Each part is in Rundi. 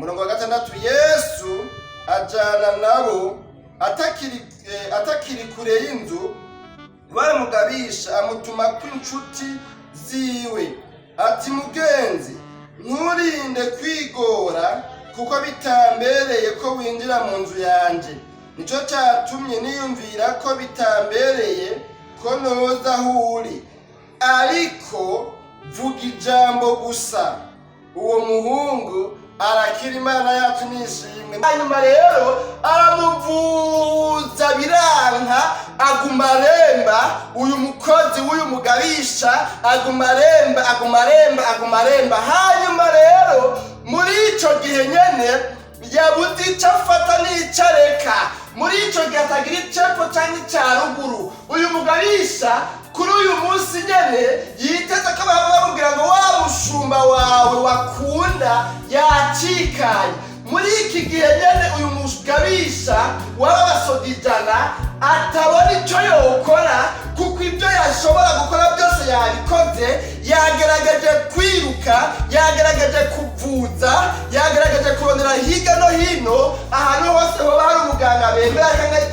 Umurongo wa 6, Yesu ajana nabo. Atakiri kure y'inzu, bamugabisha amutuma kw'inshuti ziwe ati: "Mugenzi, nturinde kwigora, kuko bitambereye ko winjira mu nzu yanje. Nico catumye niyumvira ko bitambereye ko noza aho uri, ariko vuga ijambo gusa, uwo muhungu arakira." Imana yacu nishimwe. Hanyuma rero aramuvuza biranka, aguma aremba. Uyu mukozi w'uyu mugabisha aguma aremba, aguma aremba, aguma aremba. Hanyuma rero muri ico gihe nyene yabuze ico afata n'ico areka, muri ico gihe atagira icepfo canke ica ruguru, uyu mugabisha kuri uyu munsi nyene yiteze ko baba bamubwira ngo wa mushumba wawe wakunda yacikanye. Muri iki gihe nyene uyu mugabisha waba basoda 100 atabona ico yokora, kuko ibyo yashobora gukora byose yabikoze. Yagerageje kwiruka, yagerageje kuvuza, yagerageje kurondera hirya no hino ahantu hose hoba hari umuganga bemera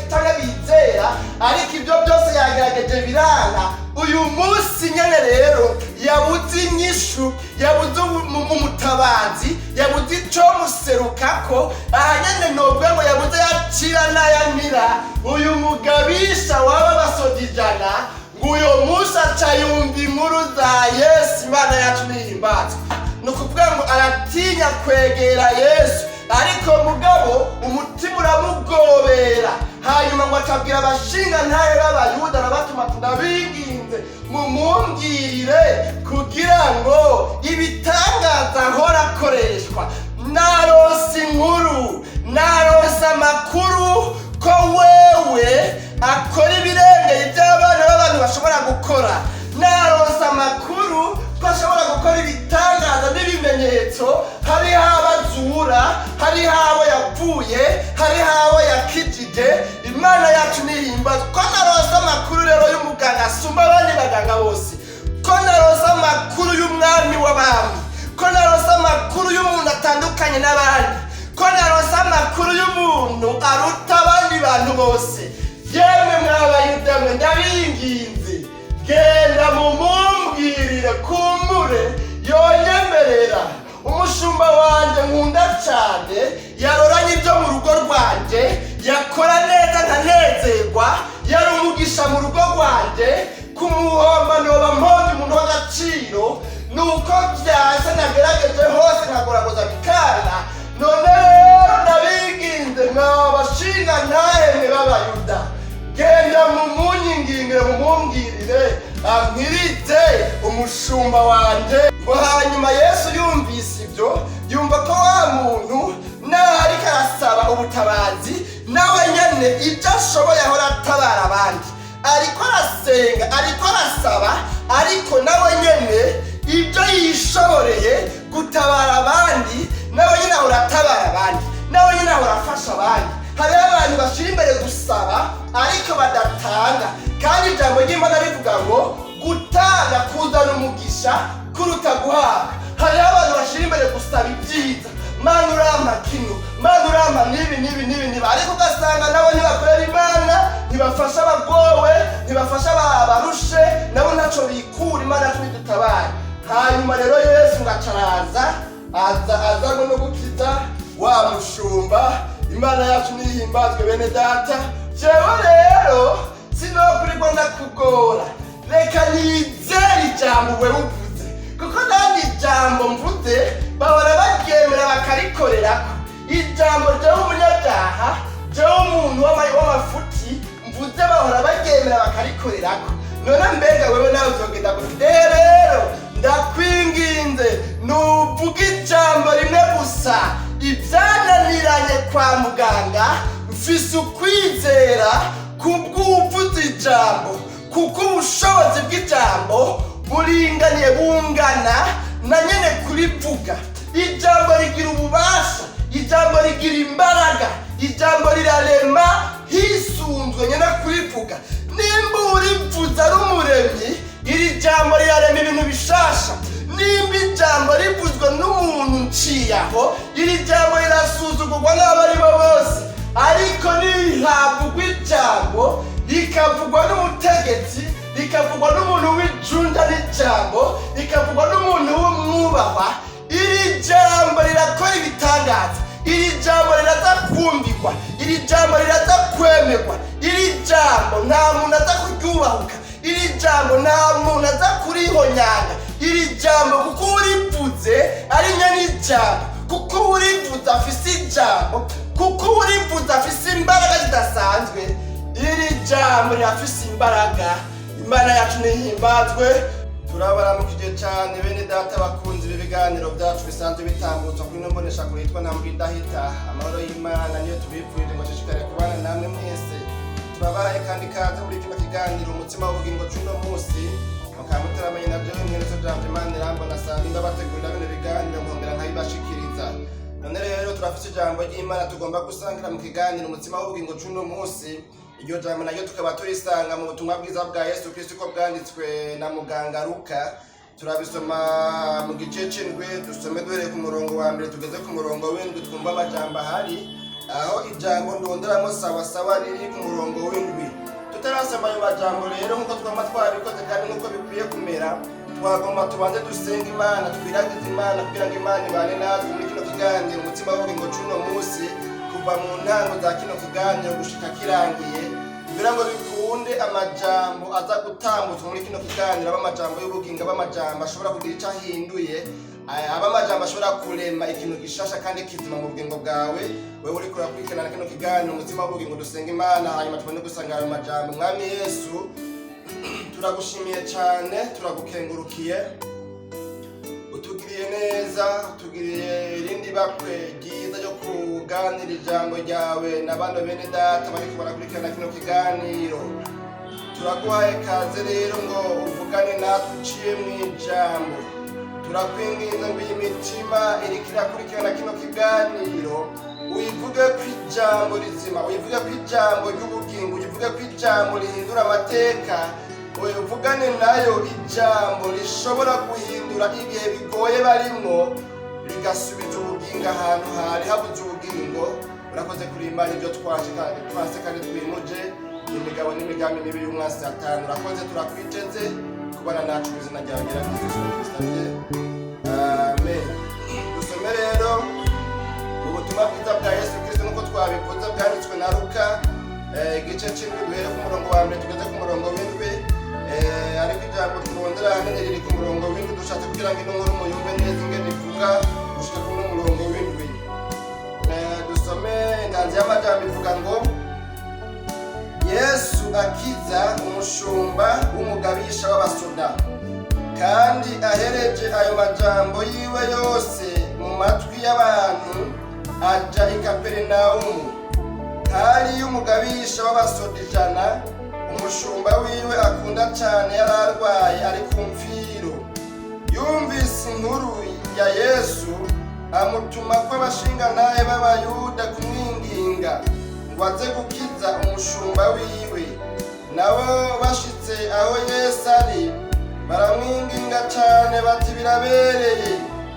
cyangwa bizera, ariko ibyo byose yagerageje biranga. Uyu munsi nyene rero yabuze inyishu, yabuze umutabazi, yabuze ico muserukako. Aha nyene novuga ngo yabuze yacira n'ayamira. Uyu mugabisha waba basoda 100 ngo uyu munsi aca yumva inkuru za Yesu. Imana yacu nihimbazwe. Ni ukuvuga ngo aratinya kwegera Yesu, ariko mugabo umutima uramugobera. Hanyuma ngo acabwira abashinga ntahe b'Abayuda, arabatuma ati: "Ndabinginze, mumumbwirire kugira ngo ibitangaza ahora akoreshwa. Naronse inkuru, naronse amakuru ko wewe akora ibirengeye iby'abana b'abantu bashobora gukora. Naronse amakuru ko ashobora gukora ibitangaza n'ibimenyetso. Hariho abazura, hariho abo yapfuye, hariho abo yakijije." Imana yacu nihimbazwe. "Ko naronse amakuru rero y'umuganga asumba abandi baganga bose, ko naronse amakuru y'umwami w'abami, ko naronse amakuru y'umuntu atandukanye n'abandi, ko naronse amakuru y'umuntu aruta abandi bantu bose, yemwe mwabayuda mwe, ndabinginze, genda mumumbwirire, kumbure yonyemerera. Umushumba wanjye nkunda cyane, yaroranye ibyo mu rugo rwanjye, yakora neza nkanezerwa, yari umugisha mu rugo rwanjye. Kumuhomba noba mponze umuntu w'agaciro. Nuko byasa nagerageje hose, nkagoragoza bikana. None rero ndabinginze, mwabashinga ntahemwe b'Abayuda, genda mumunyingingire, mumumbwirire ampirize umushumba wanje." Ngo hanyuma Yesu yumvise ibyo, yumva ko wa muntu naho ariko arasaba ubutabazi, nawe nyene ibyo ashoboye ahora atabara abandi, ariko arasenga, ariko arasaba, ariko nawe nyene ibyo yishoboreye gutabara abandi, nawe nyene ahora atabara abandi, nawe nyene ahora afasha abandi. Hariho abantu bashyira imbere gusaba ariko badatanga, kandi ijambo ry'Imana rivuga ngo gutanga kuzana umugisha kuruta guhabwa. Hariho abantu bashyira imbere gusaba ibyiza: "Mana, urampa kino, Mana, urampa n'ibi n'ibi n'ibi n'ibi", ariko ugasanga nabo ntibakorera Imana, ntibafasha abagowe, ntibafasha abarushe, nabo ntaco bikura. Imana yacu ntidutabare. Hanyuma rero Yesu ngo acaraza, aza azanywe no gukiza wa mushumba. Imana yacu nihimbazwe. Bene data, jewe rero sinokurirwa ndakugora, reka nizere ijambo wewe uvuze, kuko nandi ijambo mvuze bahora baryemera bakarikorerako. Ijambo jewe umunyabyaha, jewe umuntu w'amafuti mvuze, bahora baryemera bakarikorerako. None mbega wewe nawe uzogenda gute? Rero ndakwinginze, nuvuga ijambo rimwe gusa. Ibyananiranye kwa muganga, mfise ukwizera kubw'uvuze ijambo, kuko ubushobozi bw'ijambo buringaniye, bungana na nyene kurivuga. Ijambo rigira ububasha, ijambo rigira imbaraga, ijambo rirarema hisunzwe nyene kurivuga. Nimba urivuze ari umuremyi, iri jambo rirarema ibintu bishasha. Nimba ijambo rivuzwe n'umuntu nciye aho, iri jambo rirasuzugurwa n'abo ari bo bose. Ariko nihavugwa ijambo, rikavugwa n'umutegetsi, rikavugwa n'umuntu w'ijunja n'ijambo, rikavugwa n'umuntu w'umwubahwa, iri jambo rirakora ibitangaza. Iri jambo riraza kumvikwa, iri jambo riraza kwemerwa, iri jambo nta muntu aza kuryubahuka, iri jambo nta muntu aza kurihonyanga. Iri jambo, kuko urivuze ari nyen'ijambo, kuko urivuze afise ijambo, kuko urivuze afise imbaraga zidasanzwe, iri jambo rirafise imbaraga. Imana yacu nihimbazwe. Turabaramukije cyane, bene data bakunze ibi biganiro byacu bisanzwe bitambutswa kuri ino mboneshakure yitwa Ntambwe Idahita. Amahoro y'Imana niyo tubipfurije ngo ashishikare kubana namwe mwese. Turabahaye kandi kaze muri kino kiganiro Umutsima w'Ubugingo c'uno munsi. Mukaba mutaramenye na jewe mwene so Jambo Imana Irambona sanzwe ndabategurira bino biganiro, nkongera nkabibashikiriza. None rero turafise ijambo ry'Imana tugomba gusangira mu kiganiro Umutsima w'Ubugingo c'uno munsi. Iryo jambo naryo tukaba turisanga mu butumwa bwiza bwa Yesu Kristo uko bwanditswe na muganga Luka. Turabisoma mu gice c'indwi, dusome duhereye ku murongo wa mbere tugeze ku murongo w'indwi, twumva amajambo ahari. Aho ijambo ndonderamo sawasawa riri ku murongo w'indwi. Tutarasoma ayo majambo rero, nk'uko twama twabikoze kandi nk'uko bikwiye kumera, twagomba tubanze dusenga Imana, twiragize Imana kugira ngo Imana ibane natwe muri kino kiganiro Umutsima w'Ubugingo c'uno munsi, kuva mu ntango za kino kiganiro gushika kirangiye, kugira ngo bikunde amajambo aza gutambutswa muri kino kiganiro aba amajambo y'ubugingo, aba amajambo ashobora kugira icyo ahinduye, aba amajambo ashobora kurema ikintu gishasha kandi kizima mu bugingo bwawe, wewe uriko urakurikirana kino kiganiro Umutsima w'Ubugingo. Dusenga Imana, hanyuma tubone gusanga ayo majambo. Mwami Yesu, turagushimiye cyane, turagukengurukiye. Utugiriye neza, utugiriye irindi bakwe ryiza ryo kuganira ijambo ryawe na bano bene data bariko barakurikirana kino kiganiro. Turaguhaye kaze rero ngo uvugane natwe uciye mu ijambo. Turakwinginze ngo iyi mitima iriko irakurikirana kino kiganiro uyivuge ko ijambo rizima, uyivuge ko ijambo ry'ubugingo, uyivuge ko ijambo rihindura amateka, uvugane nayo ijambo rishobora guhindura ibihe bigoye barimwo, rigasubiza ubugingo ahantu hari habuze ubugingo. Urakoze kuri Imana. Ibyo twaje twase kandi twimuje imigabo n'imigambi mibi y'umwasi Satani. Urakoze, turakwiteze kubana nacu mu izina ryawe ryera Kristo tubisabye, amen. Dusome rero mu butumwa bwiza bwa Yesu Kristo nk'uko twabivuze bwanditswe na Luka, igice c'indwi, duhere ku murongo wa mbere tugeze ku murongo w'indwi. Ariko ijambo turondera ahanini riri ku murongo w'indwi. Dushatse kugira ngo ino nkuru muyumve neza ingene ivuga gushika kuri uno murongo w'indwi. Dusome inganzi y'amajambo ivuga ngo: Yesu akiza umushumba w'umugabisha w'abasoda. Kandi ahereje ayo majambo yiwe yose mu matwi y'abantu, aja i Kaperinawumu. Hariyo umugabisha w'abasoda 100, umushumba wiwe akunda cyane yari arwaye ari ku mfiro. Yumvise inkuru ya Yesu, amutuma ko abashingantahe b'Abayuda kumwinginga ngo aze gukiza umushumba wiwe. Nabo bashitse aho Yesu ari, baramwinginga cyane bati: "Birabereye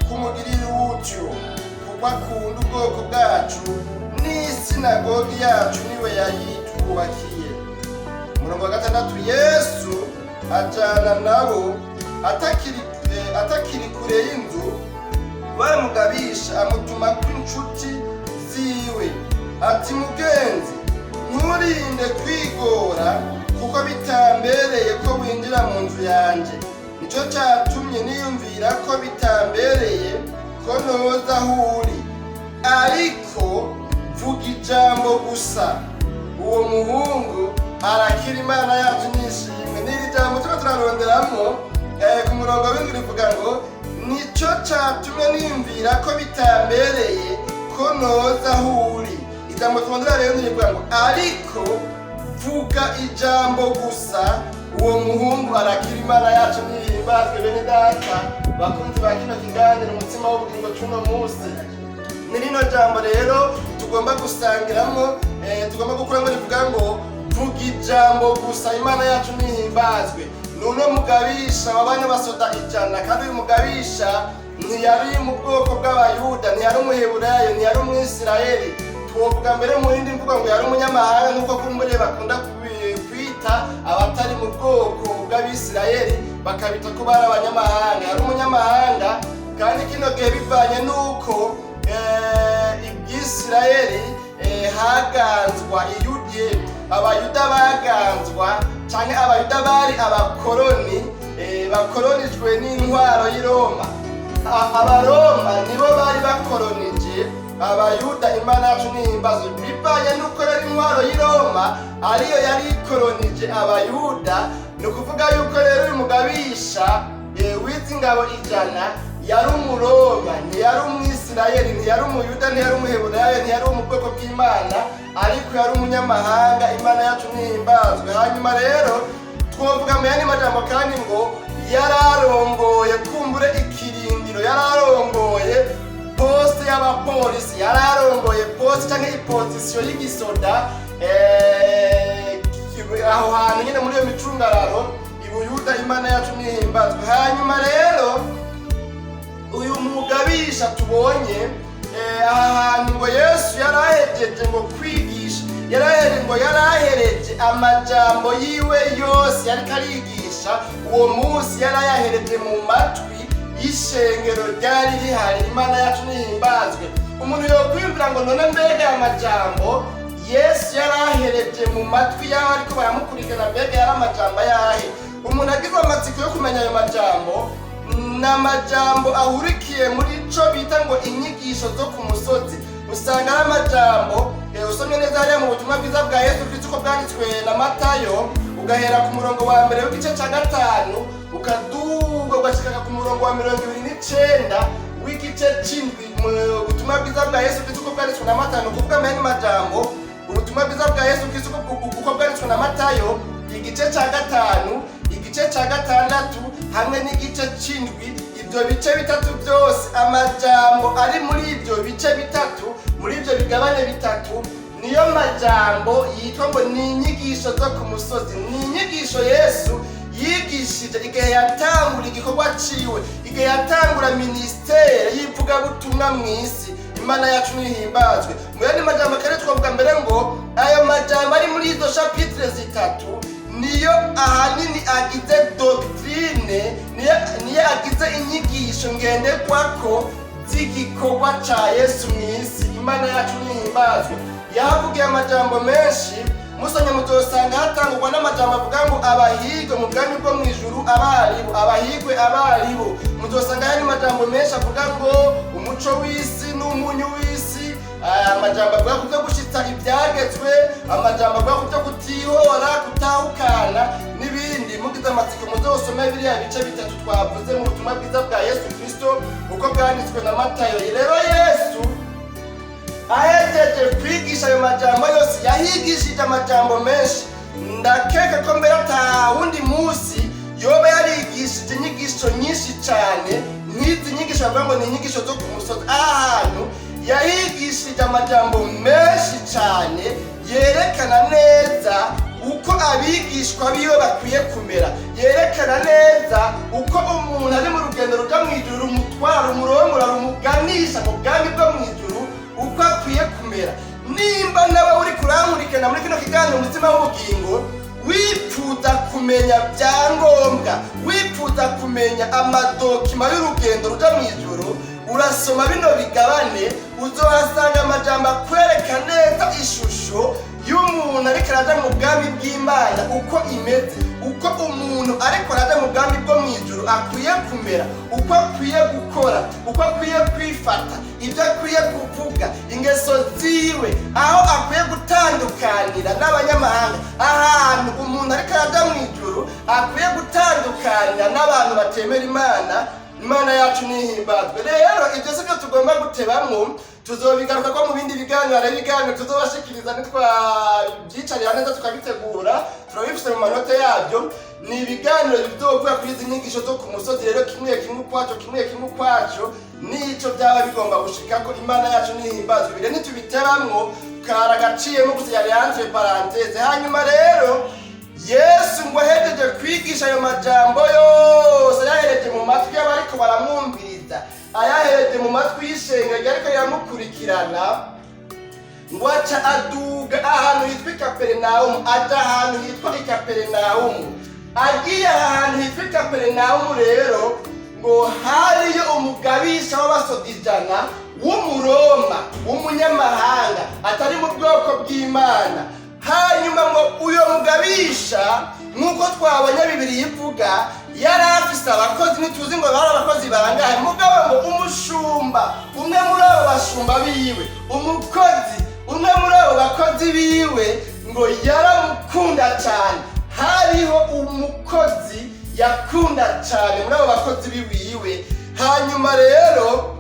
kumugirira utyo, kuko akunda ubwoko bwacu, n'isinagogi yacu niwe yayitwubakiye." Umurongo wa gatandatu: Yesu ajana nabo. Atakiri kure y'inzu, bamugabisha amutuma kw'inshuti ziwe ati: "Mugenzi, nturinde kwigora, kuko bitambereye ko winjira mu nzu yanjye. Nicyo cyatumye niyumvira ko bitambereye ko noza aho uri, ariko vuga ijambo gusa, uwo muhungu arakira." Imana yacu nishimwe. N'iri jambo tuba turaronderamo ku murongo w'indwi rivuga ngo: "Nicyo cyatumye niyumvira ko bitambereye ko noza aho uri." Ijambo turondera rero rivuga ngo: "Ariko vuga ijambo gusa, uwo muhungu arakira." Imana yacu nihimbazwe. Bene data bakunzi ba kino kiganiro Umutsima w'Ubugingo c'uno munsi, ni rino jambo rero tugomba gusangiramo, tugomba gukuramo, rivuga ngo: "Vuga ijambo gusa." Imana yacu nihimbazwe. Ni uno mugabisha wa bano basoda 100. Kandi uyu mugabisha ntiyari mu bwoko bw'Abayuda, ntiyari Umuheburayo, ntiyari Umwisirayeli. Twovuga mbere mu yindi mvugo ngo yari umunyamahanga, nk'uko kumbure bakunda kwita abatari mu bwoko bw'Abisirayeli, bakabita ko bari abanyamahanga. Yari umunyamahanga. Kandi kino gihe, bivanye n'uko Ibyisirayeli haganzwa iyudiye, Abayuda baganzwa canke Abayuda bari abakoroni, bakoronijwe n'intwaro y'i Roma. Abaroma nibo bari bakoronije Abayuda. Imana yacu nihimbazwe. Bivanye n'uko rero intwaro y'i Roma ariyo yari ikoronije Abayuda, ni ukuvuga yuko rero uyu mugabisha w'izi ngabo 100 yari Umuroma, ntiyari Umwisirayeli, ntiyari Umuyuda, ntiyari Umuheburayo, ntiyari uwo mu bwoko bw'Imana, ariko yari umunyamahanga. Imana yacu nihimbazwe. Hanyuma rero twovuga mu yandi majambo kandi ngo yararongoye kumbure ikirindiro, yararongoye poste y'abapolisi, yararongoye poste canke iposition y'igisoda aho hantu nyine muri iyo micungararo i Buyuda. Imana yacu nihimbazwe. Hanyuma rero uyu mugabisha tubonye aha hantu, ngo Yesu yarahejeje ngo kwigisha, yarahereje, ngo yarahereje amajambo yiwe yose yariko arigisha uwo munsi, yarayahereje mu matwi y'ishengero ryari rihari. Imana yacu nihimbazwe. Umuntu yokwiyumvira ngo none mbega aya majambo Yesu yarahereje mu matwi y'aho ariko baramukurikirana, mbega yari amajambo ayahe? Umuntu agize amatsiko yo kumenya ayo majambo, ni amajambo ahurikiye muri co bita ngo inyigisho zo ku musozi. Usanga ari amajambo usomye neza hariya mu butumwa bwiza bwa Yesu Kristo uko bwanditswe na Matayo, ugahera ku murongo wa 1 w'igice ca 5, ukaduga ugashika ku murongo wa 29 w'igice c'indwi mu butumwa bwiza bwa Yesu Kristo uko bwanditswe na Matayo. Ni ukuvuga mu yandi majambo, ubutumwa bwiza bwa Yesu Kristo uko bwanditswe na Matayo, igice ca 5, igice ca 6 hamwe n'igice c'indwi, ibyo bice bitatu byose, amajambo ari muri ibyo bice bitatu, muri ibyo bigabane bitatu, niyo majambo yitwa ngo ni inyigisho zo ku musozi. Ni inyigisho Yesu yigishije igihe yatangura igikorwa ciwe, igihe yatangura ministère y'ivugabutumwa mu isi. Imana yacu nihimbazwe. Mu yandi majambo kandi twavuga mbere ngo ayo majambo ari muri izo chapitres zitatu niyo ahanini agize doctrine, niyo agize inyigisho ngenderwako z'igikorwa ca Yesu mu isi. Imana yacu nihimbazwe. Yahavugiye amajambo menshi. Musomye muzosanga hatangurwa n'amajambo avuga ngo abahigwe mu bwami bwo mu ijuru abaribo, abahigwe abaribo. Muzosanga hari amajambo menshi avuga ngo umuco w'isi n'umunyu w'isi, amajambo avuga ku byo gushitsa ibyagezwe, amajambo avuga ku byo kutihora, kutahukana n'ibindi. Mugize amatsiko muzosome biriya bice bitatu twavuze mu butumwa bwiza bwa Yesu Kristo uko bwanditswe na Matayo. Rero Yesu ahejeje kwigisha ayo majambo yose, yahigishije amajambo menshi. Ndakeka ko mbere ata wundi munsi yoba yarigishije inyigisho nyinshi cyane nk'izi nyigisho bavuga ngo ni inyigisho zo ku musozi. Aha hantu yahigishije amajambo menshi cyane yerekana neza uko abigishwa biwe bakwiye kumera, yerekana neza uko umuntu ari mu rugendo ruja mu ijuru, rumutwara, rumurongora, rumuganisha mu bwami bwo mu ijuru, uko akwiye kumera. Nimba nawe uri kurankurikirana muri kino kiganiro Umutima w'Ubugingo, wipfuza kumenya byangombwa, wipfuza kumenya amadocuments y'urugendo ruja mu ijuru, urasoma bino bigabane, uzohasanga amajambo akwereka neza ishusho y'umuntu ariko araja mu bwami bw'Imana uko imeze, uko umuntu ariko araja mu bwami bwo mu ijuru akwiye kumera, uko akwiye gukora, uko akwiye kwifata, ibyo akwiye kuvuga, ingeso ziwe, aho akwiye gutandukanira n'abanyamahanga, ahantu umuntu ariko araja mu ijuru akwiye gutandukanira n'abantu batemera Imana. Imana yacu nihimbazwe. Rero ibyo si byo tugomba gutebamwo, tuzobigaruka ko mu bindi biganiro. Hari ibiganiro tuzobashikiriza nitwabyicarira neza tukabitegura, turabifise mu manote yabyo. Ni ibiganiro bizovuga kuri izi nyigisho zo ku musozi, rero kimwe kimwe ukwaco, kimwe kimwe ukwaco, nico byaba bigomba gushika ko. Imana yacu nihimbazwe. Bire ntitubitebamwo, kara gaciyemo gusa, yari entre parenthèses. Hanyuma rero Yesu ngo ahejeje kwigisha ayo majambo yose, ayahereje mu matwi y'abariko baramwumviriza, ayahereje mu matwi y'ishengero ryariko riramukurikirana, ngo aca aduga ahantu hitwa i Kaperinawumu, aja ahantu hitwa i Kaperinawumu. Agiye ahantu hitwa i Kaperinawumu rero, ngo hariyo umugabisha w'abasoda 100 w'Umuroma, w'umunyamahanga, atari mu bwoko bw'Imana. Hanyuma ngo uyo mugabisha, nk'uko twabonye Bibiliya ivuga, yari afise abakozi. Ntituzi ngo bari abakozi bangahe, mugabo ngo umushumba umwe muri abo bashumba biwe, umukozi umwe muri abo bakozi biwe, ngo yaramukunda cyane. Hariho umukozi yakunda cyane muri abo bakozi biwiwe. Hanyuma rero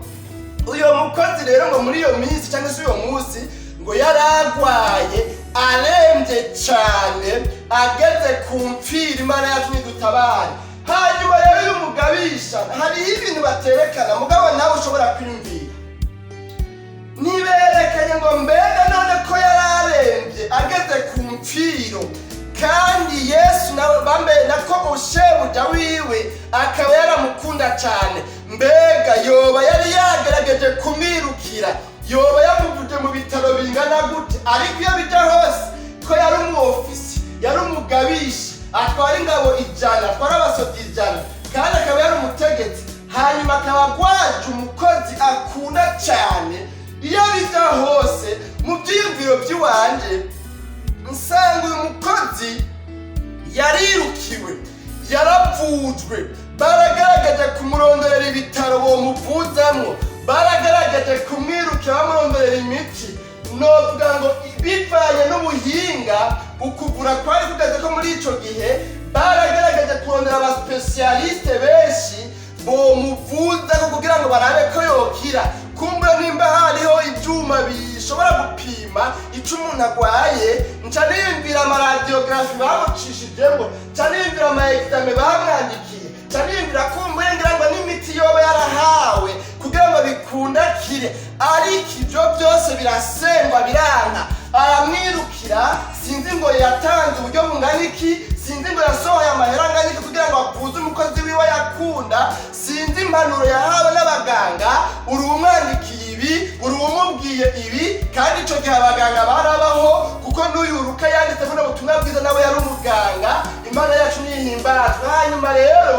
uyo mukozi rero, ngo muri iyo minsi cyangwa se uyo munsi, ngo yaragwaye, arembye cyane, ageze ku mpfira. Imana yacu nidutabare. Hanyuma rero uyu mugabisha, hariho ibintu baterekana, mugabo nawe ushobora kwiyumvira. Ntiberekanye ngo mbega none ko yari arembye ageze ku mpfiro, kandi Yesu nawe bambe nako ushebuja wiwe akaba yaramukunda cyane, mbega yoba yari yagerageje kumwirukira, yoba yamuvuje mu bitaro bingana gute? Ariko iyo bijya hose, ko yari umuofisi, yari umugabisha, atwara ingabo 100, atwara abasoda 100, kandi akaba yari umutegetsi, hanyuma akaba agwaje umukozi akunda cyane, iyo bijya hose, mu byiyumviro by'iwanje nsanga uyu mukozi yarirukiwe, yaravujwe, baragaragaje kumuronderera ibitaro bomuvuzamwo, baragaragaje kumwirukira bamuronderera imiti. Novuga ngo bivanye n'ubuhinga ukuvura kwari kugeze ko muri ico gihe, baragaragaje kurondera aba spécialistes benshi bomuvuza ko kugira ngo barabe ko yokira. Kumbura nimba hariho ivyuma bishobora gupima ico umuntu agwaye, nca niyumvira ama radiographies bamucishijemo, nca niyumvira ama examens bamwandikiye, nca niyumvira kumbure ngira ngo n'imiti yoba yarahawe kugira ngo bikundakire. Ariko ivyo byose birasengwa biranka. Aramwirukira, sinzi ngo yatanze uburyo bungana iki, sinzi ngo yasohoye amahera angana iki kugira ngo avuze umukozi wiwe yakunda, sinzi impanuro yahawe n'abaganga: uri umwandikiye ibi, uri umubwiye ibi. Kandi ico gihe abaganga barabaho, kuko n'uyu Luka yanditse buno butumwa bwiza nawe yari umuganga. Imana yacu nihimbazwe. Hanyuma rero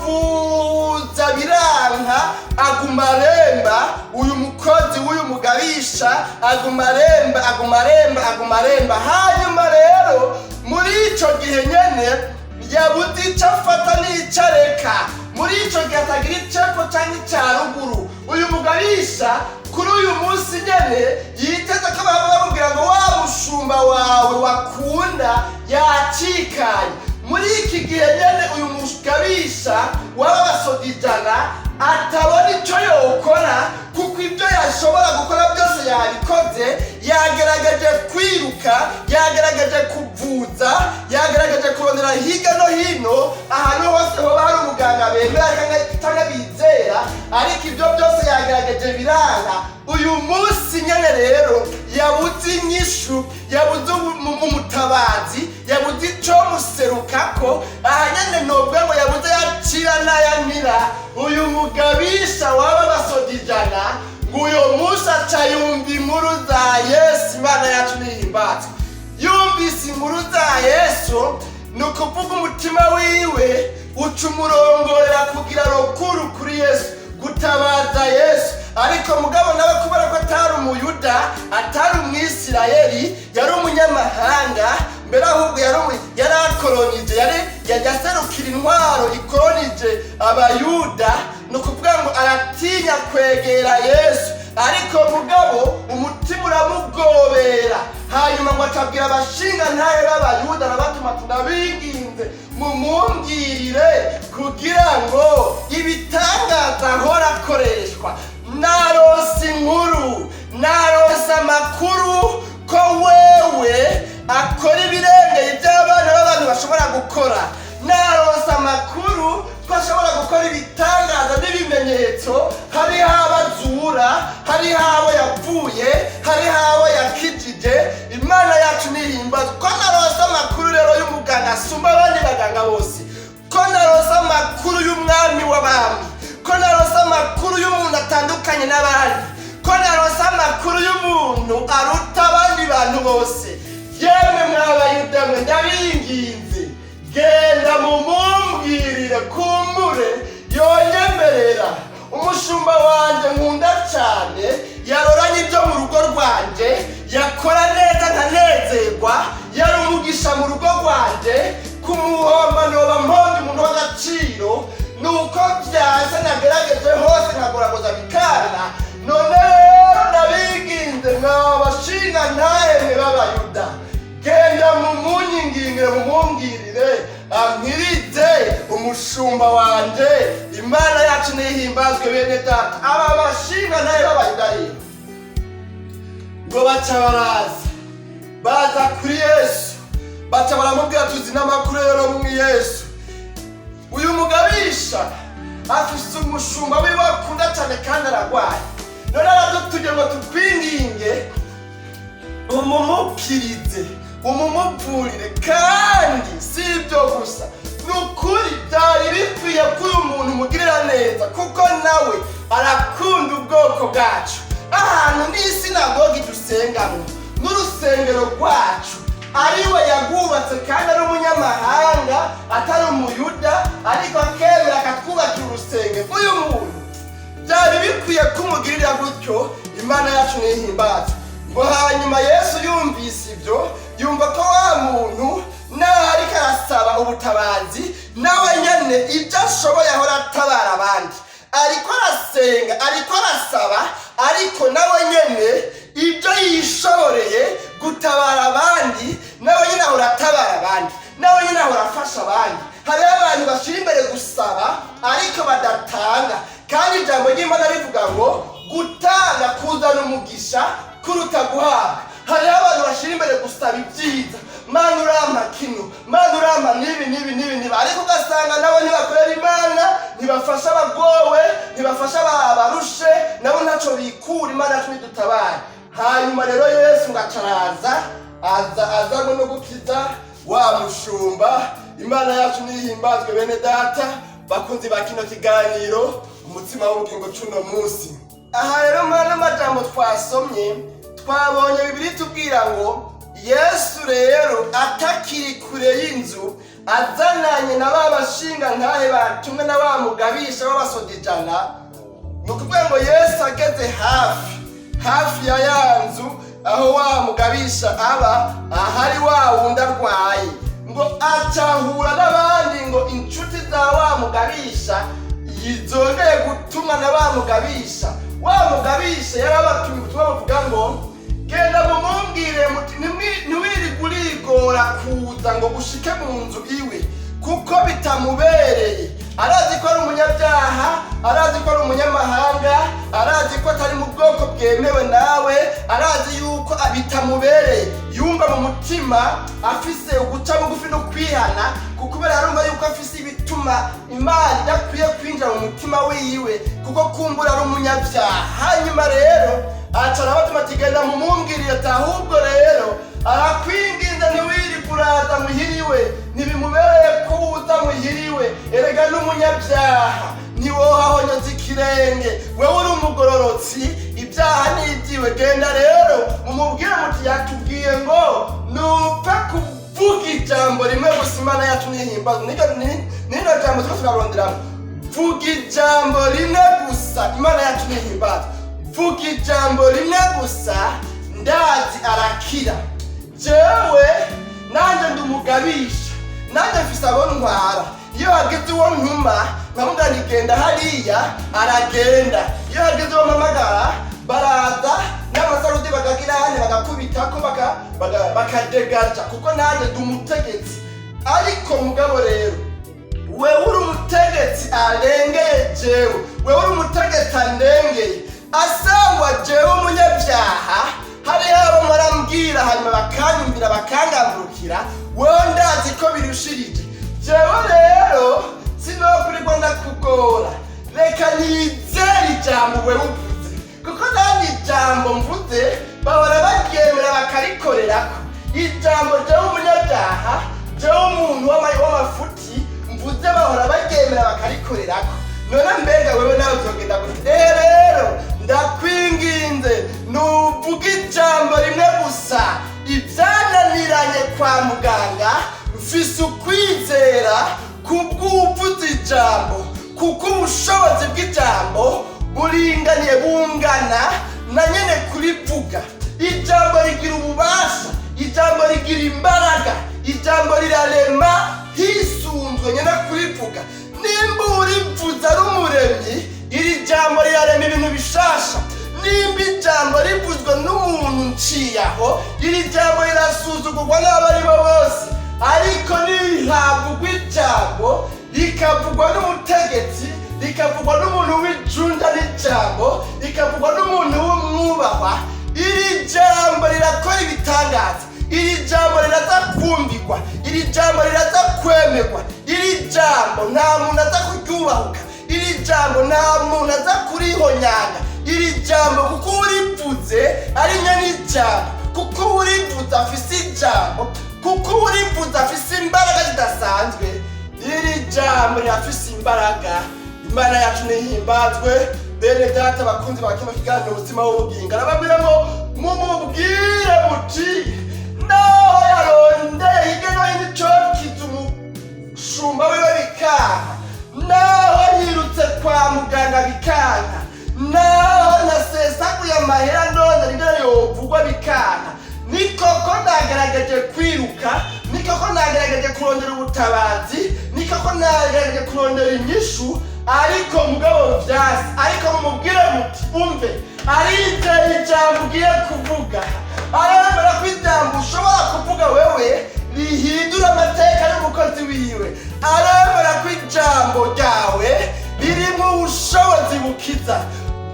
aramuvuza biranka, aguma aremba. Uyu mukozi w'uyu mugabisha aguma aremba, aguma aremba, aguma aremba. Hanyuma rero muri ico gihe nyene yabuze ico afata n'ico areka, muri ico gihe atagira icepfo canke ica ruguru, uyu mugabisha kuri uyu munsi nyene yiteze ko baba bamubwira ngo wa mushumba wawe wakunda yacikanye, muri iki gihe nyene uyu mugabisha waba basoda 100 atabona ico yokora, kuko ibyo yashobora gukora byose yabikoze. Yagerageje kwiruka, yagerageje kuvuza, yagerageje kurondera hirya no hino ahantu hose hoba hari umuganga bemera cyangwa bizera, ariko ibyo byose yagerageje biranga. Uyu munsi nyene rero yabuze inyishu, yabuze umutabazi, yabuze ico muserukako. Aha nyene nobwa ngo yabuze yacira n'ayamira. Uyu mugabisha waba basoda 100, ngo uyu munsi aca yumva inkuru za Yesu. Imana yacu nihimbazwe. Yumvise inkuru za Yesu, ni ukuvuga umutima wiwe uca umurongorera kugira rukuru kuri Yesu, gutabaza Yesu. Ariko mugabo nawe, kubera ko atari Umuyuda, atari Umwisirayeli, yari umunyamahanga mbere, ahubwo yari akoronije, yari yaserukira intwaro ikoronije Abayuda, ni ukuvuga ngo aratinya kwegera Yesu. Ariko mugabo umutima uramugobera. Hanyuma ngo acabwira abashinga ntahe b'Abayuda, arabatuma ati: "Ndabinginze, mumumbwirire kugira ngo ibitangaza ahora akoreshwa, naronse inkuru, naronse amakuru ko wewe akora ibirengeye iby'abana b'abantu bashobora gukora, naronse amakuru ko ashobora gukora ibitangaza n'ibimenyetso. Hariho abazura, hariho abo yapfuye, hariho abo yakijije. Imana yacu nihimbazwa. Ko naronse amakuru rero y'umugabisha." muganga asumba abandi baganga bose, ko naronse amakuru y'umwami w'abami, ko naronse amakuru y'umuntu atandukanye n'abandi, ko naronse amakuru y'umuntu aruta abandi bantu bose, yemwe mw'Abayuda mwe, ndabinginze, genda mumumbwirire, kumbure yonyemerera umushumba wanjye nkunda cyane, yaroranye ibyo mu rugo rwanjye, yakora neza nkanezerwa, yari umugisha mu rugo rwanjye, kumuhomba noba mponda umuntu w'agaciro. Nuko byanze, nagerageje hose, nkagoragoza bikana. None rero ndabinginze, mwabashinga ntahemwe b'Abayuda, genda mumunyingingire, mumumbwirire ankirize umushumba wanje. Imana yacu nihimbazwe. Bene data, aba bashinga ntahe b'Abayuda rero ngo baca baraza, baza kuri Yesu, baca baramubwira: "Tuzi n'amakuru rero mu Yesu, uyu mugabisha afise umushumba wiwe akunda cyane kandi aragwaye. None aradutumye ngo tukwinginge umumukirize, umumuvurire. Kandi si ibyo gusa, ni ukuri byari bikwiye ko uyu muntu umugirira neza, kuko nawe arakunda ubwoko bwacu. Ahantu n'isinagogi dusengamo n'urusengero rwacu ariwe yagwubatse, kandi ari umunyamahanga, atari Umuyuda, ariko akemera akatwubakira urusengero. Uyu muntu byari bikwiye kumugirira gutyo." Imana yacu nihimbaza. Ngo hanyuma Yesu yumvise ibyo, yumva ko wa muntu naho ariko arasaba ubutabazi, nawe nyene ibyo ashoboye ahora atabara abandi. Ariko arasenga, ariko arasaba, ariko nawe nyene ibyo yishoboreye gutabara abandi, nawe nyene ahora atabara abandi, nawe nyene ahora afasha abandi. Hariho abantu bashyira imbere gusaba ariko badatanga, kandi ijambo ry'Imana rivuga ngo gutanga kuzana umugisha kuruta guhabwa. Hariho abantu bashyira imbere gusaba ibyiza: "Mana, urampa kino, Mana, urampa n'ibi n'ibi n'ibi n'ibi", ariko ugasanga nabo ntibakorera Imana, ntibafasha abagowe, ntibafasha abarushe, nabo ntacyo bikura. Imana yacu nidutabare. Hanyuma rero Yesu ngo acaraza, aza azanywe no gukiza wa mushumba. Imana yacu nihimbazwe. Bene data bakunzi ba kino kiganiro Umutsima w'Ubugingo cuno munsi, aha rero muri ano majambo twasomye, twabonye Bibiri tubwira ngo Yesu rero atakiri kure y'inzu, azananye na ba bashinga ntahe batumwe na wa mugabisha w'abasodijana. Ni ukuvuga ngo Yesu ageze hafi hafi ya ya nzu aho wa mugabisha aba, ahari wa wundi arwaye, ngo acahura n'abandi, ngo inshuti za wa mugabisha zongeye gutumwa na wa mugabisha. Wa mugabisha yarabatumye ubutumwa buvuga ngo: "Genda mumumbwire muti ntiwirirwe urigora kuza ngo ushike mu nzu iwe, kuko bitamubereye. Arazi ko ari umunyabyaha, arazi ko ari umunyamahanga, arazi ko atari mu bwoko bwemewe nawe, arazi yuko bitamubereye." Yumva mu mutima afise uguca bugufi no kwihana, kuko kubera arumva yuko afise ibituma Imana idakwiye kwinjira mu mutima wiwe, kuko kumbura ari umunyabyaha. Hanyuma rero aca arabatuma ati: "Genda mumumbwirire ati ahubwo rero arakwinginze, ntiwirirwe uraza muhiriwe, ntibimubereye ko uza muhiriwe. Erega n'umunyabyaha, ntiwohahonyoza ikirenge, wewe uri umugororotsi, ibyaha ni ibyiwe. Genda rero mumubwire muti yatubwiye ngo nupfe kuvuga ijambo rimwe gusa." Imana yacu nihimbaza. Nino jambo turiko turaronderamo: vuga ijambo rimwe gusa. Imana yacu nihimbaza. Vuga ijambo rimwe gusa, ndazi arakira. Jewe nanjye ndi umugabisha, nanjye mfise abo ntwara. Iyo hageze uwo ntuma nkamubwira nti genda hariya, aragenda. Iyo hageze uwo mpamagara, baraza n'amasarudi bakagira hane, bagakubitako, bakadegaja, kuko nanjye ndi umutegetsi. Ariko mugabo rero wewe uri umutegetsi arengeye jewe, wewe uri umutegetsi andengeye, asangwa jewe umunyabyaha hariho abo murambwira hanyuma bakanyumvira, bakangangurukira, wewe ndazi ko birushirije. Jewe rero sinokurirwa ndakugora, reka nizere ijambo wewe uvuze, kuko nanjye ijambo mvuze bahora baryemera bakarikorerako. Ijambo jewe umunyabyaha Jewe umuntu w'amafuti mvuze bahora baryemera bakarikorerako. None mbega wewe nawe uzogenda gute? Rero ndakwinginze, nuvuga ijambo rimwe gusa. Ibyananiranye kwa muganga, mfise ukwizera kubw'uvuze ijambo, kuko ubushobozi bw'ijambo buringaniye, bungana na nyene kurivuga. Ijambo rigira ububasha, ijambo rigira imbaraga, ijambo rirarema hisunzwe nyene kurivuga. Nimba urivuze ari umuremyi, iri jambo rirarema ibintu bishasha. Nimba ijambo rivuzwe n'umuntu nciyaho, iri jambo rirasuzugurwa n'abo ari bo bose. Ariko nirihavugwa ijambo, rikavugwa n'umutegetsi, rikavugwa n'umuntu w'ijunja n'ijambo, rikavugwa n'umuntu w'umwubahwa, iri jambo rirakora ibitangaza. Iri jambo riraza kumvikwa, iri jambo riraza kwemerwa. Iri jambo nta muntu aza kuryubahuka, iri jambo nta muntu aza kurihonyanga. Iri jambo kuko urivuze ari nyene ijambo, kuko urivuze afise ijambo, kuko urivuze afise imbaraga zidasanzwe. Iri jambo rirafise imbaraga. Imana yacu nihimbazwe. Bene data bakunzi ba kino kiganiro Ubuzima w'Ubugingo, arababwira ngo mumubwire muti naho yarondeye hirya no hino icokiza umushumba wiwe bikanka, naho yirutse kwa muganga bikanka, naho nasesaguye amahera none rimwe yovugwa bikanka, ni koko nagerageje kwiruka, ni koko nagerageje kurondera ubutabazi, ni koko nagerageje kurondera inyishu, ariko mugabo vyasi. Ariko mumubwire muti umve, arizeye ijambo ugiye kuvuga, aremera ko ijambo ushobora kuvuga wewe rihindura amateka y'umukozi wiwe, aremera ko ijambo ryawe ririmo ubushobozi bukiza.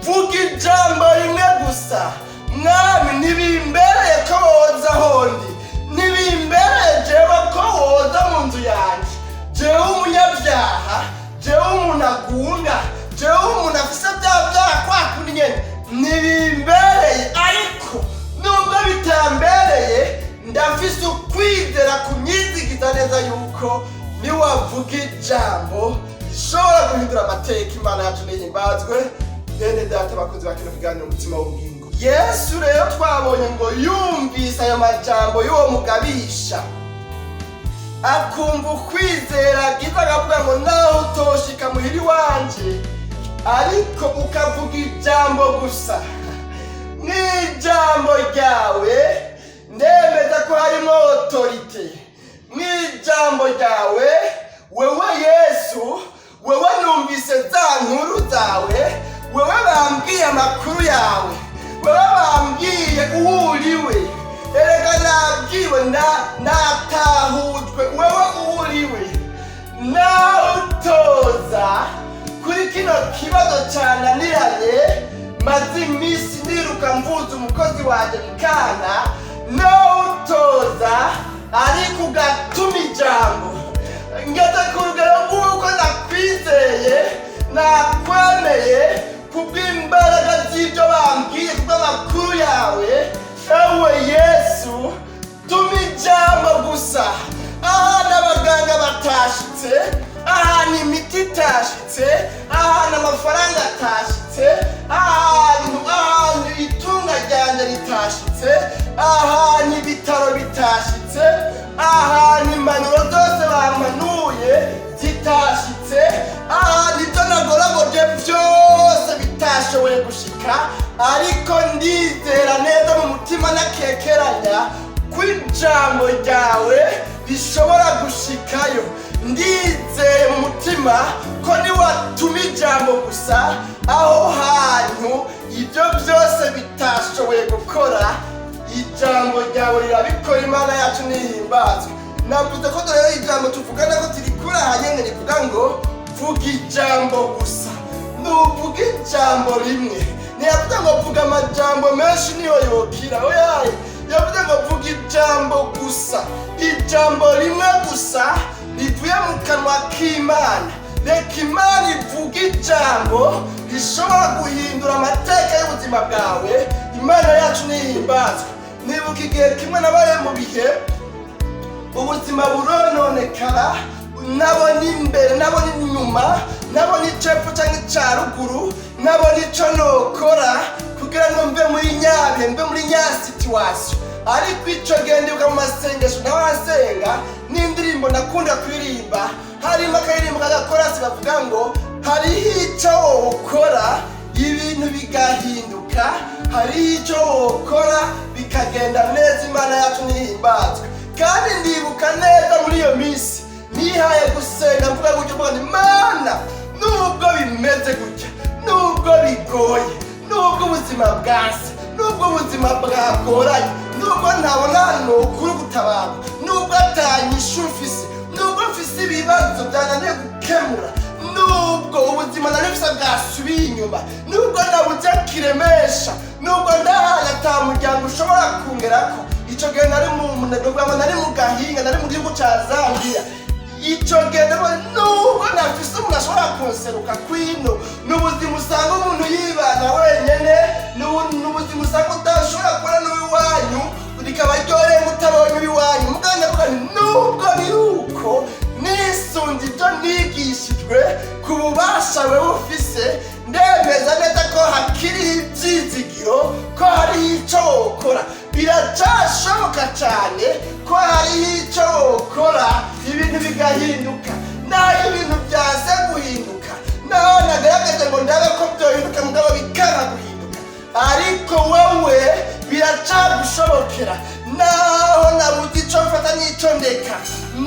Vuga ijambo rimwe gusa. Mwami, ntibimbereye ko woza hondi, ntibimbereye jewe ko woza mu nzu yanjye, jewe umunyabyaha, jewe umuntu agunga, jewe umuntu afise bya byaha kwa kundi nyene, ntibimbereye. Ariko nubwo bitambereye, ndafise ukwizera kunyizigiza neza yuko niwavuga ijambo rishobora guhindura amateka. Imana yacu nihimbazwe. Bene data bakunzi ba kino kiganiro Umutima w'Ubugingo, Yesu rero twabonye ngo yumvise ayo majambo y'uwo mugabisha, akumva ukwizera bwiza, akavuga ngo naho utoshika muhiri wanje, ariko ukavuga ijambo gusa, mw'ijambo ryawe ndemeza ko harimo autorité. Mw'ijambo ryawe wewe Yesu, wewe numvise za nkuru zawe, wewe bambwiye amakuru yawe, wewe bambwiye uwo uriwe. Erega nabwiwe, natahujwe wewe uwo uriwe. Nawe utoza kuri kino kibazo cananiranye, maze iminsi niruka mvuza umukozi wanjye bikana, nawe utoza ariko ugatuma ijambo, ngeze ku rugero rw'uko nakwizeye, nakwemeye kubw'imbaraga z'ibyo bambwiye, kubw'amakuru yawe. Ewe Yesu, tuma ijambo gusa. Ahantu abaganga batashitse, ahantu imiti itashitse, ahantu amafaranga atashitse, ahantu itunga ryanjye ritashitse, ahantu ibitaro bitashitse, ahantu impanuro zose bamanuye zitashitse, ahantu ibyo nagoragoje byose bitashoboye gushika, ariko ndizera neza mu mutima nakekeranya ko ijambo ryawe rishobora gushikayo. Ndizeye mu mutima ko niwatuma ijambo gusa, aho hantu ibyo byose bitashoboye gukora, ijambo ryawe rirabikora. Imana yacu nihimbazwe. Navuze ko rero ijambo tuvugana ko turikura ahanyene rivuga ngo vuga ijambo gusa. Nuvuga ijambo rimwe. Ntiyavuze ngo vuga amajambo menshi niyo yokira, oyaye. Yavuze ngo vuga ijambo gusa, ijambo rimwe gusa rivuye mu kanwa k'Imana. Reka Imana ivuge ijambo rishobora guhindura amateka y'ubuzima bwawe. Imana yacu nihimbazwe. Nibuka igihe kimwe nabaye mu bihe Ubuzima burononekara, nabona imbere, nabona inyuma, nabona icepfo cyangwa ica ruguru, nabona ico nokora kugira ngo mve muri nyabihe, mve muri nya situation. Ariko ico gihe ndibuka mu masengesho nawe asenga n'indirimbo nakunda kuririmba, harimo akaririmbo k'agakorasi bavuga ngo hariho ico wokora ibintu bigahinduka, hariho ico wokora bikagenda neza. Imana yacu nihimbazwe. Kandi ndibuka neza muri iyo minsi nihaye gusenga mvuga gutyo, mvuga nti: "Mana, nubwo bimeze gutya, nubwo bigoye, nubwo ubuzima bwase, nubwo ubuzima bwagoranye, nubwo ntabona ahantu ukuri gutabarwa, nubwo atanyishu mfise, nubwo mfise ibibazo byananiye gukemura, nubwo ubuzima nari mfise bwasubiye inyuma, nubwo nabuze kiremesha, nubwo ndahantu ata muryango ushobora kungerako." Ico gihe nari mu ndavuga ngo nari mu gahinga, nari mu gihugu ca Zambia. Ico gihe ndavuga, nubwo nafise umuntu ashobora kunseruka kwino, ni ubuzima usanga umuntu yibana wenyene, ni ubuzima usanga udashobora kubona n'uwiwanyu, rikaba ryorenga utabonye uwiwanyu. Mugabo ndavuga nti nubwo biri uko, nisunze ibyo nigishijwe ku bubasha wewe ufise, ndemeza neza ko hakiriho ibyizigiro, ko hariho ico wokora. Biracashoboka cyane ko hariho ico wokora ibintu bigahinduka. Naho ibintu byaze guhinduka, naho nagaragaje ngo ndabe ko byohinduka, mugabo bikanga guhinduka, ariko wowe biracagushobokera. Naho nabuze ico mfata n'ico ndeka,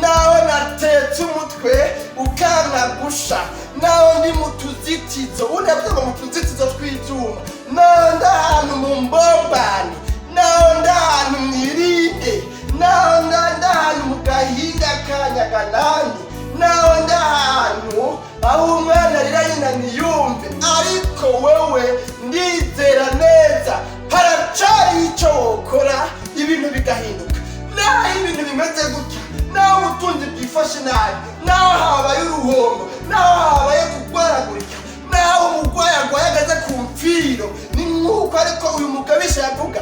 naho natetse umutwe ukanka gusha, naho ndi mu tuzitizo, ubundi yavuze ngo mu tuzitizo tw'ivyuma, naho ndi ahantu mu mbombani, naho ndi ahantu mwirinde, naho ndi ahantu mu gahinga ka nyaganani, naho ndi ahantu aho umwana arira nyina ntiyumve, ariko wewe ndizera neza haracari ico wokora ibintu bigahinduka. Naho ibintu bimeze gutya, naho ubutunzi bwifashe nabi, naho habaye uruhombo, naho habaye kugwaragurika, naho umurwayi arwaye ageze ku mfiro, ni nk'uko ariko uyu mugabisha yavuga: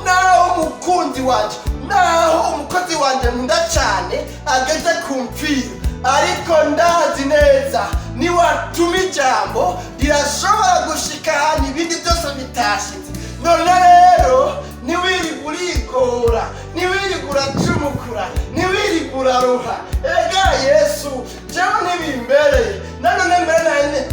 naho umukunzi wanje, naho umukozi wanje nkunda cyane ageze ku mfiro, ariko ndazi neza niwatuma ijambo rirashobora gushika ahantu ibindi byose bitashitse. None rero ntiwirirwe urigora, ntiwirirwe uracumukura, ntiwirirwe uraruha. Ega Yesu, jewe ntibimbereye. Nanone mbere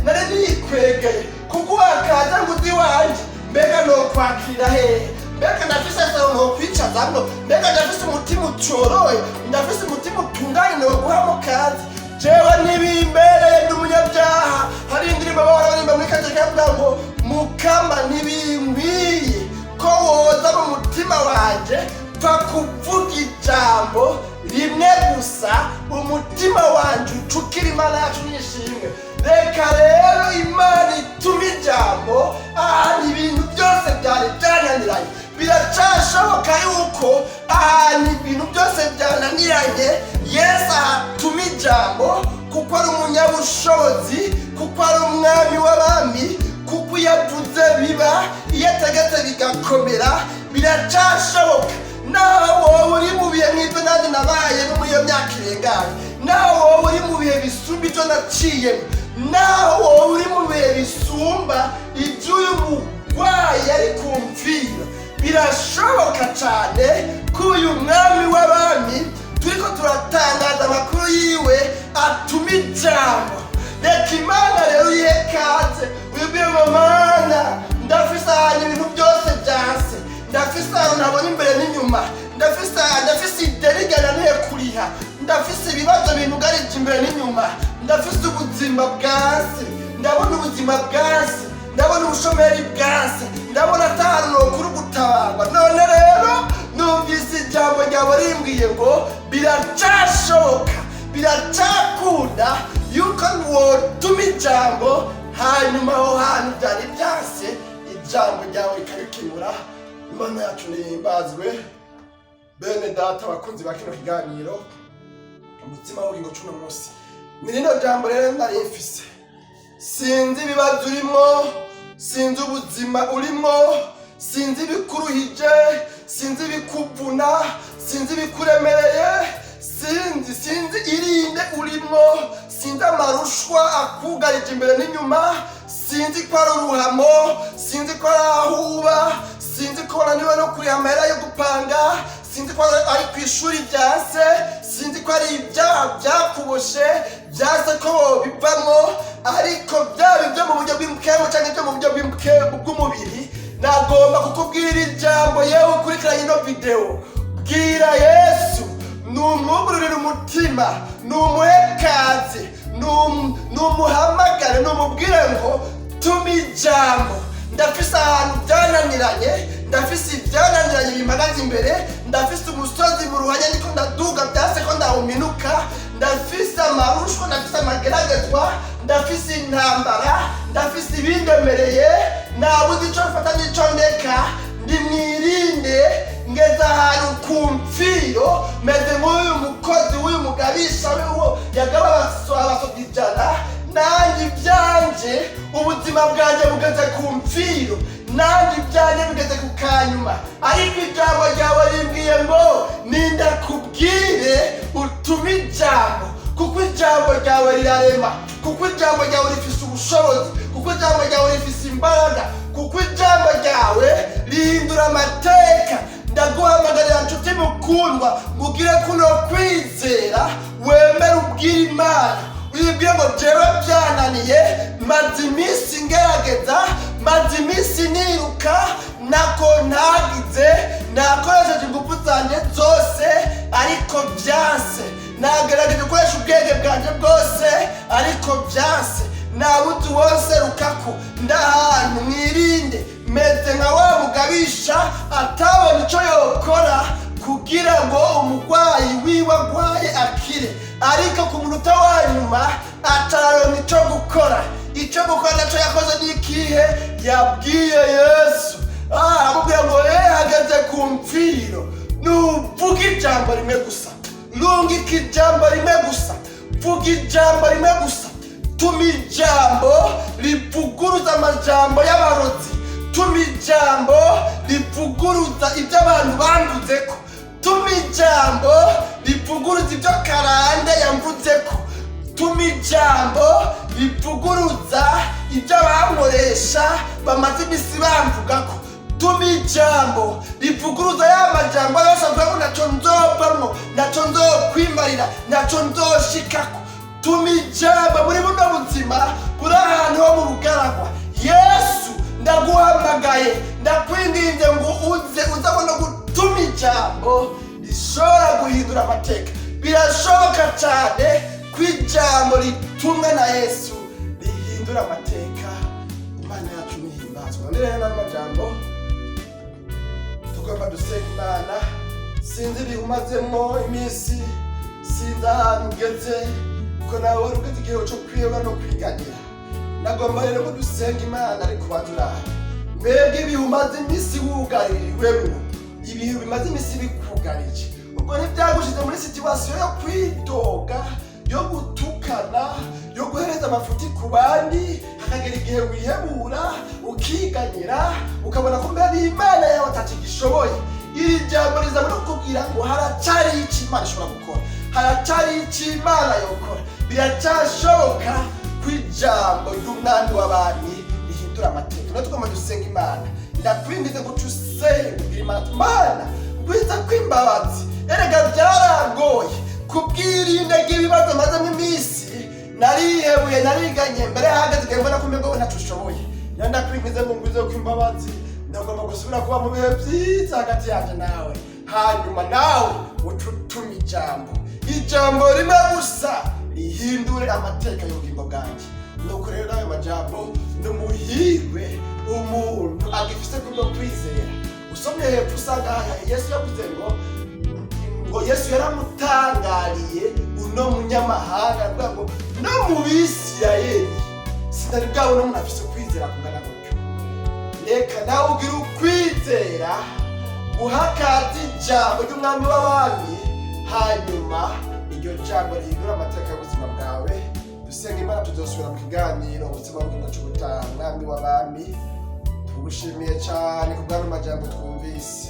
nari nikwegeye kuguha kaza ngo uzi iwanje. Mbega nokwakira hehe? Mbega ndafise salon nokwicazamwo? Mbega ndafise umutima ucoroye, ndafise umutima utunganye noguhamo kazi? Jewe ntibimbereye, ndi umunyabyaha. Hari indirimbo bahora baririmba muri kaje kavuga ngo mukama ntibinkwiye ko woza mu mutima wanje, pfa kuvuga ijambo rimwe gusa, umutima wanje ucukira. Imana yacu nishimwe. Reka rero Imana ituma ijambo ahantu ibintu byose byari byananiranye. Biracashoboka yuko ahantu ibintu byose byananiranye Yesu ahatuma ijambo, kuko ari umunyabushobozi, kuko ari umwami w'abami, kuko iyo avuze biba, iyo ategetse bigakomera. Biracashoboka. Naho wowe uri mu bihe nk'ibyo nanjye nabayemo muri iyo myaka irenganye, naho wowe uri mu bihe bisumba ibyo naciyemo, naho wowe uri mu bihe bisumba iby'uyu murwayi ari ku mfiro, birashoboka cyane ko uyu mwami w'abami turiko turatangaza amakuru yiwe atuma ijambo. Reka Imana rero uyihe kaze, wibwire ngo: "Mana, ndafise ahantu ibintu byose byanse, ndafise ahantu ntabona imbere n'inyuma, ndafise ideni ryananiye kuriha, ndafise ibibazo binugarije imbere n'inyuma, ndafise ubuzima bwanse, ndabona ubuzima bwanse, ndabona ubushomeri bwanse, ndabona atahantu nokura gutabarwa. None rero numvise ijambo ryawe rimbwiye ngo biracashoboka, biracakunda yuko wotuma ijambo, hanyuma aho hantu byari byanse ijambo ryawe rikabikemura." Imana yacu nihimbazwe. Bene data, abakunzi ba kino kiganiro Umutsima w'Ubugingo cuno munsi, ni rino jambo rero nari mfise. Sinzi ibibazo urimo, sinzi ubuzima urimo, sinzi ibikuruhije, sinzi ibikuvuna, sinzi ibikuremereye, sinzi. urimo, sinzi amarushwa akugarije imbere n'inyuma, sinzi ko ari uruhamo, sinzi ko ari aho uba, sinzi ko wananiwe no kuriha amahera yo gupanga, sinzi ko ari ku ishuri byanse, sinzi ko ari ibyaha byakuboshe byanse ko bivamo. Ariko byaba ibyo mu buryo bw'impwemu cyangwa ibyo mu buryo bw'umubiri, nagomba kukubwira ijambo. Yewe ukurikiranye ino videwo, bwira Yesu numwugururire umutima, numuhekaze, numuhamagare, numubwire ngo tuma ijambo. Ndafise ahantu byananiranye, ndafise ibyananiranye bimpagaze imbere, ndafise umusozi mu ruhanya ndiko ndaduga byase ko ndawuminuka, ndafise amarushwa, ndafise amageragezwa, ndafise intambara, ndafise ibindemereye, nabuze ico mfata n'ico ndeka. Ndimwirinde, ngeze ahantu ku mfiro, meze nk'uyu mukozi w'uyu mugabisha w'uwo yagaba abasoda 100. Nanjye ibyanje, ubuzima bwanjye bugeze ku mfiro, nanjye ibyanjye bigeze ku kanyuma. Ariko ijambo ryawe rimbwiye ngo nindakubwire utume ijambo, kuko ijambo ryawe rirarema, kuko ijambo ryawe rifise ubushobozi, kuko ijambo ryawe rifise imbaraga, kuko ijambo ryawe rihindura amateka. Ndaguhamagarira, nshuti mukundwa, ngugire kuno kwizera, wemere ubwire Imana, uyibwire ngo jewe byananiye, maze iminsi ngerageza, maze iminsi niruka, nako ntagize, nakoresheje ingufu zanjye zose ariko byanse, nagerageje gukoresha ubwenge bwanjye bwose ariko byanse, nabuze uwose rukako, ndahantu mwirinde, meze nka wa mugabisha atabona icyo yokora kugira ngo umurwayi wiwe agwaye akire. Ariko ku munota wa nyuma atararonka icyo gukora. Icyo gukora nacyo yakoze ni ikihe? Yabwiye Yesu, aramubwira ngo hageze ku mfiro, nuvuga ijambo rimwe gusa, rungika ijambo rimwe gusa, vuga ijambo rimwe gusa, tuma ijambo rivuguruza amajambo y'abarozi, tuma ijambo rivuguruza ibyo abantu bamvuzeko, tuma ijambo rivuguruza ibyo karande yamvuzeko, tuma ijambo rivuguruza ibyo abankoresha bamaze iminsi bamvugako, tuma ijambo rivuguruza ya majambo yose avuga ngo ntaco nzovamwo, ntaco nzokwimarira, ntaco nzoshikako. Tuma ijambo muri buno buzima buri ahantu ho mu bugaragwa. Yesu, ndaguhamagaye, ndakwinginze ngo uze uzabona gutuma ijambo rishobora guhindura amateka. Birashoboka cyane ko ijambo ritumwe na Yesu rihindura amateka. Imana yacu nihimbazwa. None rero n'amajambo tugomba dusenga Imana. Sinzi ibihe umazemo iminsi, sinzi ahantu ugeze, ko nawe wari ugeze igihe cyo kwiheba no kwiganyira. Nagomba rero ko dusenga Imana, ariko banza urabe mbega ibihe umaze iminsi wugaririwemwo, ibihe bimaze iminsi bikugarije, ubwo ntibyagushize muri situation yo kwidoga, yo gutukana, yo guhereza amafuti ku bandi, hakagera igihe wihebura, ukiganyira, ukabona ko mbere Imana yawe atakigishoboye? Iri jambo riza no kukubwira ngo haracari icyo Imana ishobora gukora, haracari icyo Imana yokora. Biracyashoboka ko ijambo ry'Umwami w'abami rihindura amateka. Natwe tugomba dusenga Imana. Ndakwingize ngo usenge, ubwira Imana: "Mana, ngwiza kw'imbabazi. Erega byarangoye kubwirinda ibibazo mazemo iminsi, narihebuye, nariganye, mbere hahagaze igihe mbona ko umengo ntacyo ushoboye. Rero ndakwingize ngo ngwize kw'imbabazi, ndagomba gusubira kuba mu bihe byiza hagati yanjye nawe." Hanyuma nawe uca utuma ijambo, ijambo rimwe gusa rihindure amateka y'ubugingo bwanjye. Nuko rero n'ayo majambo, ni umuhirwe umuntu agifise kubwo kwizera. Usomye hepfo usanga Yesu yavuze ngo Yesu yaramutangariye uno munyamahanga, avuga ngo no mu Bisirayeli sinari bwabona umuntu afise ukwizera kungana gutyo. Reka nawe ugire ukwizera, uhakaze ijambo ry'Umwami w'abami, hanyuma iryo jambo rihindura amateka y'ubuzima bwawe. Dusenga Imana, tuzosubira mu kiganiro ubuzima bw'ingo cy'ubutaha. Mwami w'abami, tugushimiye cyane ku bw'ano majambo twumvise.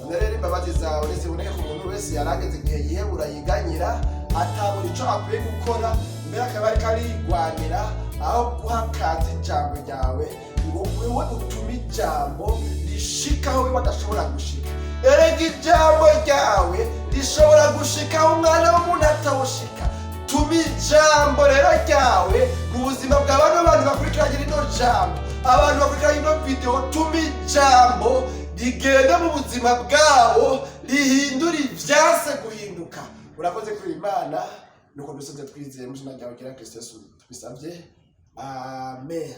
None rero imbabazi zawe ziboneke ku muntu wese yarageze igihe yihebura, yiganyira. Atabona ico akwiye gukora, mbere akaba ariko arigwanira aho guha kazi ijambo ryawe, ngo wewe utume ijambo rishika aho we badashobora gushika. Erega ijambo ryawe rishobora gushika aho umwana w'umuntu atawushika. Tuma ijambo rero ryawe mu buzima bwa bano bantu bakurikiranye rino jambo, abantu bakurikiranye ino video. Tuma ijambo rigende mu buzima bwabo, rihindura ivyanse guhinduka. Urakoze kuri Imana. Nuko dusoze twizeye mu izina ryawe ryera Kristo Yesu tubisabye, amen.